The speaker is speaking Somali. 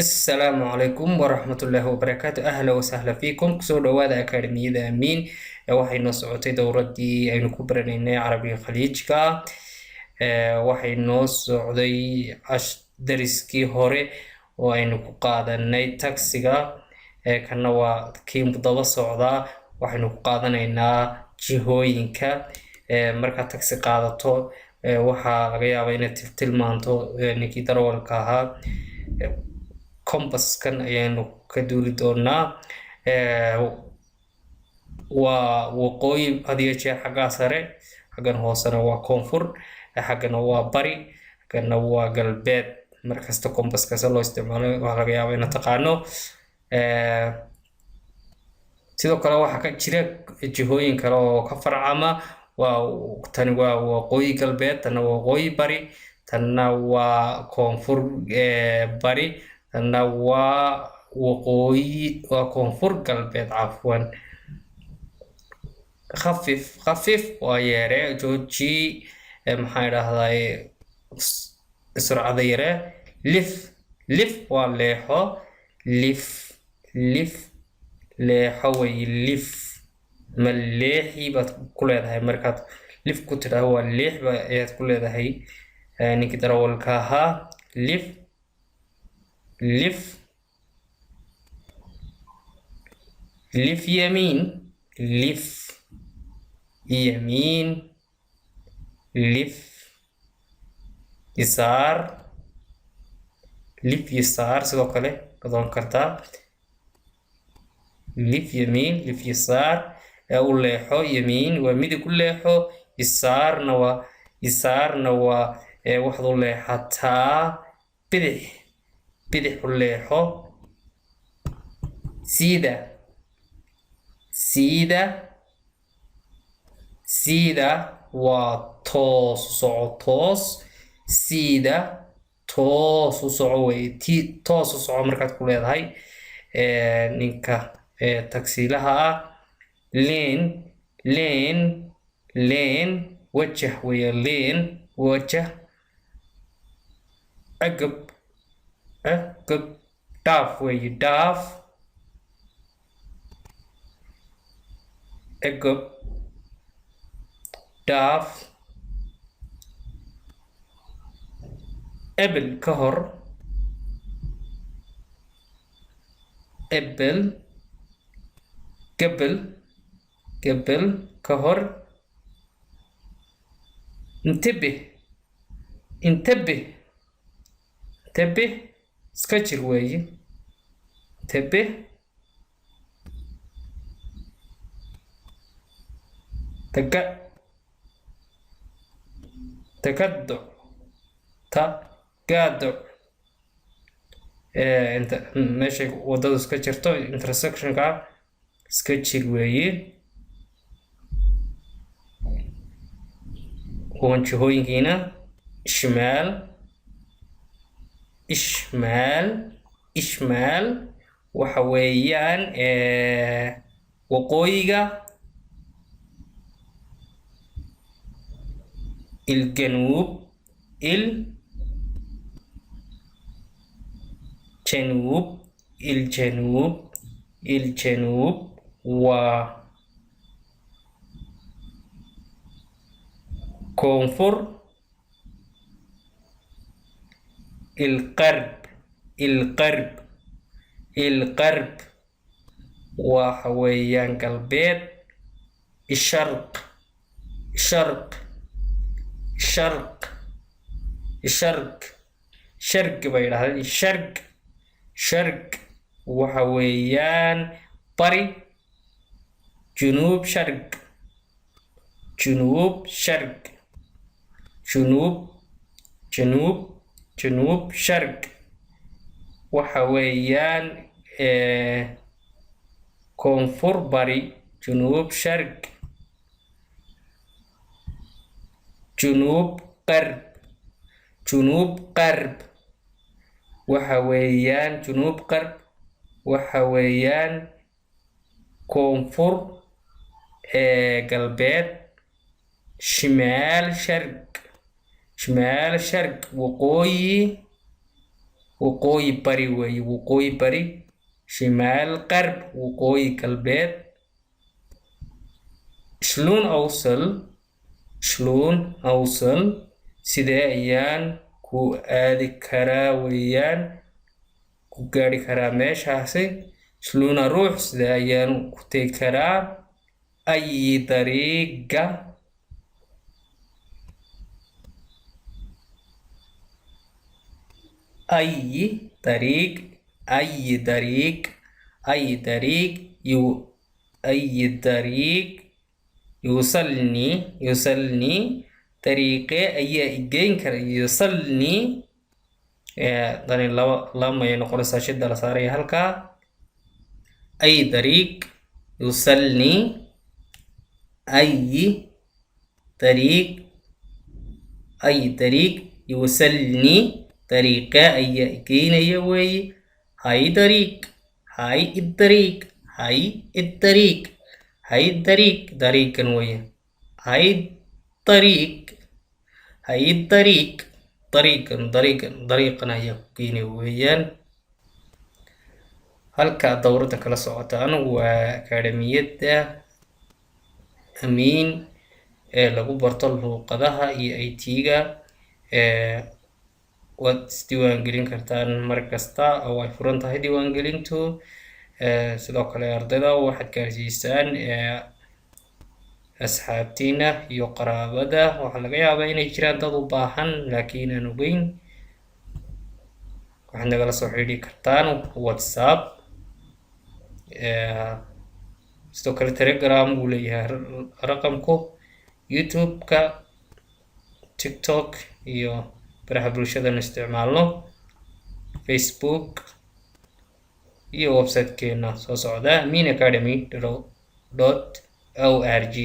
Asalaamu calaykum waraxmatullaahi wabarakaatu. Ahla wasahla fiikum. Kusoo dhawaada Akaademiyada Amiin. Waxay noo socotay dowradii aynu ku baranaynay Carabiga Khaliijka. Waxay noo socday dariskii hore oo aynu ku qaadanay tagsiga. Kana waa kii daba socdaa. Waxaynu ku qaadanaynaa jihooyinka. Markaad tagsi qaadato, waxaa laga yaabaa inaad tilmaanto ninkii darawalka ahaa. Compasskan ayaynu ka duuli doonaa. Waa waqooyi had iyo jeer xaggaa sare, xaggan hoosena waa koonfur, xaggana waa bari, xaggana waa galbeed. Markasta compasska se loo isticmaalo waxaa laga yaabaa inaad taqaano. Sidoo kale waxaa ka jira jihooyin kale oo ka farcama. Waa tani waa waqooyi galbeed, tanna waa waqooyi bari, tanna waa koonfur bari, tanna waa waqooyi, waa koonfur galbeed, cafwan. خفف، خفف waa yeere, jooji, maxaan idhahdaa, surcada yare. لف، لف waa leexo. لف، لف leexo way. لف ma leexi baad ku leedahay. Markaad لف ku tidhaahdo, waa leex ba ayaad ku leedahay ninkii darawalka ahaa. لف، لف، لف يمين، لف يمين، لف يسار، لف يسار. Sidoo kale odan kartaa لف يمين، لف يسار. U leexo يمين waa midig u leexo, يسار na waa, يسار na waa waxaad u leexataa bidix, bidix u leexo. سيدا، سيدا، سيدا waa toos u soco, toos. سيدا toos u soco wey. Ti toos u soco markaad ku leedahay ninka tagsiilaha ah. لين، لين، لين wajah weeye. لين wajah. اعقب، اعقب dhaaf weeye, dhaaf. اعقب dhaaf. قبل ka hor. قبل، قبل، قبل ka hor. انتبه، انتبه، انتبه iska jir weeye. انتبه. تجدع، تجادع. Inta meeshay wadadu iska jirto, intersectionka iska jir weeye. Kuwan jihooyinkiina: شمال، شمال، شمال waxa weeyaan waqooyiga. الجنوب، الجنوب، الجنوب، الجنوب waa koonfur. الغرب، الغرب، الغرب waxa weeyaan galbeed. الشرق، شرق، شرق، شرق، شرق bay yidhahdeen. شرق، شرق waxa weeyaan bari. جنوب شرق، جنوب شرق، جنوب، جنوب، جنوب شرق waxa weeyaan koonfur bari. جنوب شرق. جنوب غرب، جنوب غرب waxa weeyaan, جنوب غرب waxa weeyaan koonfur galbeed. شمال شرق، شمال شرق waqooyi. Waqooyi bari weeye, waqooyi bari. Shimaal qarb, waqooyi galbeed. شلون أوصل، شلون أوصل, sidee ayaan ku aadi karaa weeyaan, ku gaari karaa meeshaasi. شلون أروح, sidee ayaan ku tegi karaa. أي dariiqa, أي طريق، أي طريق، أي طريق يو، أي طريق يوصلني، يوصلني, dariiqee ayaa i geyn kara. يوصلني dani laba lama ayay noqonaysaa, shida la saaraya halkaa. أي طريق يوصلني، أي طريق، أي طريق يوصلني, dariiqee ayaa i geynaya weeye. هاي طريق، هاي الطريق، هاي الطريق، هاي الطريق, dariiqan weeye. هاي الطريق، هاي الطريق, dariiqan, dariiqan, dariiqan ayaa ku geynaya weeyaan. Halka dowladda kala socotaan waa Akaademiyadda Amiin ee lagu barto luuqadaha iyo IT-ga. Waad isdiiwaangelin kartaan mar kasta oo ay furan tahay diiwaangelintu. Sidoo kale ardayda waxaad gaarsiisaan asxaabtiina iyo qaraabada. Waxaa laga yaabaa inay jiraan dad u baahan laakiin aan ogeyn. Waxaad nagala soo xidhiidhi kartaan WhatsApp, sidoo kale Telegram wuu leeyahay raqamku, YouTube-ka, TikTok iyo baraha bulshadanu isticmaalno, Facebook iyo website-keena soo socda, aminacademy.org.